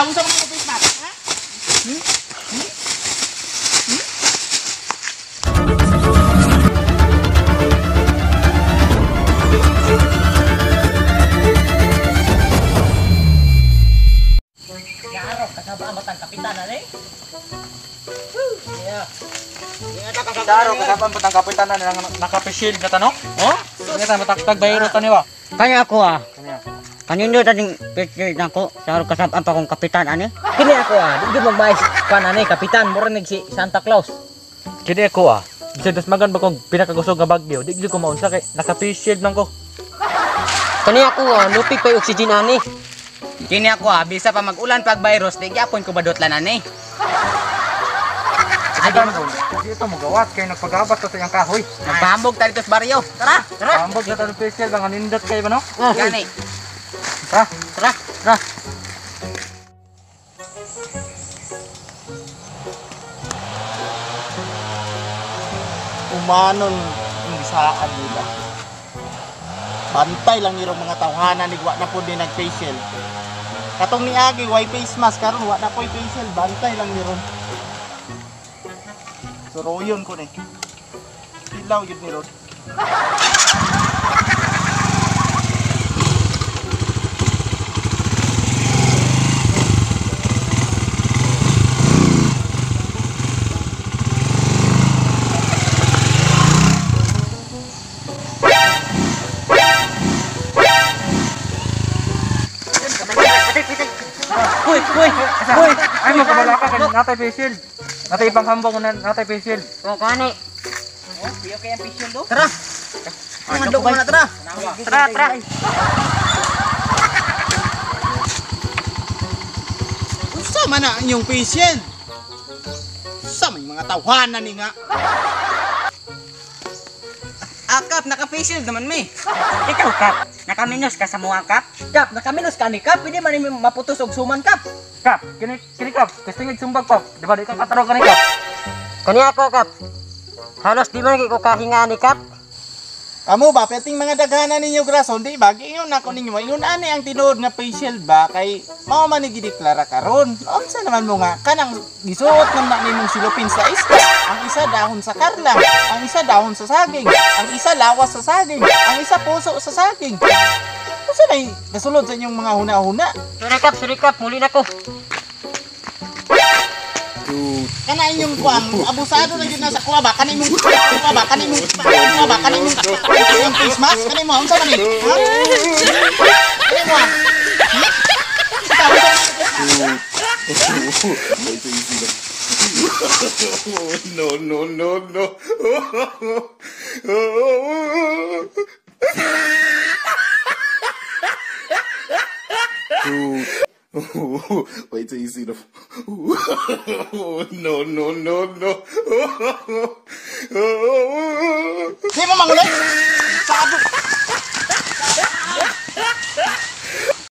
Ikaw, unsa man ang face mask, ha? Yaro, kasaba ang batang kapitan ani. Yeah. Daro kasama ang batang kapitan na naka-face shield na tanong. Oh? Nga ta matagtag bayro tani wa. Kanya ako ah. Kanya. Kanino taning picture nako sa kasab-an pa kong kapitan ani? Kini ako ah, di gyud magmaes kan ani kapitan, mura nig si Santa Claus. Kini ako ah. Bisan dasmagan ba kong pinakagusog nga bagyo, di gyud ko maunsa kay naka-face shield man ko. Kani ako ah, lupig pay oxygen ani. Kini ako ah, bisa pa mag-ulan pag virus, di gyapon ko badotlan ani. Di ito mo gawat kay nagpagabat to sa iyang kahoy. Magpahambog ta dito sa baryo. Tara, tara. Pahambog na ta face shield ang nindot kay ba no? Gani. Tara, Tara. tara. Umanon ang gisaan nila. Bantay lang nirong mga tawhana ni wa na po din nag face shield. Katong niagi way face mask karon wa na po'y face shield, bantay lang niron. Suroyon ko ni. Ilaw yun niron. Uy, uy, uy. Ay mo kabala ka kay natay face shield. Natay ibang hambog na natay face shield. O kani. Oh, biyo kay ang pisyon do. Tara. Ang mo na tara. Tara, tara. Unsa man na ang inyong face shield? Sa may mga tawhana ni nga. Akap, naka-face shield naman mi. Ikaw kap, nakaminos ka sa muha kap. Kap, nakaminos ka ni Kap, pwede man ni maputos og suman Kap. Kap, kini kini kap, testing sumbag kap. Di ba di ka kataro kani kap? Kani ako kap. Halos di man ko kahinga ni kap. Kamo ba, peting mga daghanan ninyo grason, di ba? Giingon nako ninyo, ingon ani ang tinuod nga face shield ba kay mao man ni gideklara karon. Unsa naman mo nga kanang gisuot man na nimong silupin sa isda. Ang isa dahon sa karla, ang isa dahon sa saging, ang isa lawas sa saging, ang isa puso sa saging. Unsa may nasulod sa inyong mga huna-huna? Sorry kap, muli na ko. Kana inyong kuang abusado na gyud na sa kuha ba? Kana imong kuha ba? Kana imong kuha ba? Kana imong imong face mask? Kana imo unsa man ni? Ha? Kana imo? Ikaw, unsa man ni face mask? No, no, no, no. Wait till you see the. No, no, no, no. Di mo mangulit? Sabo.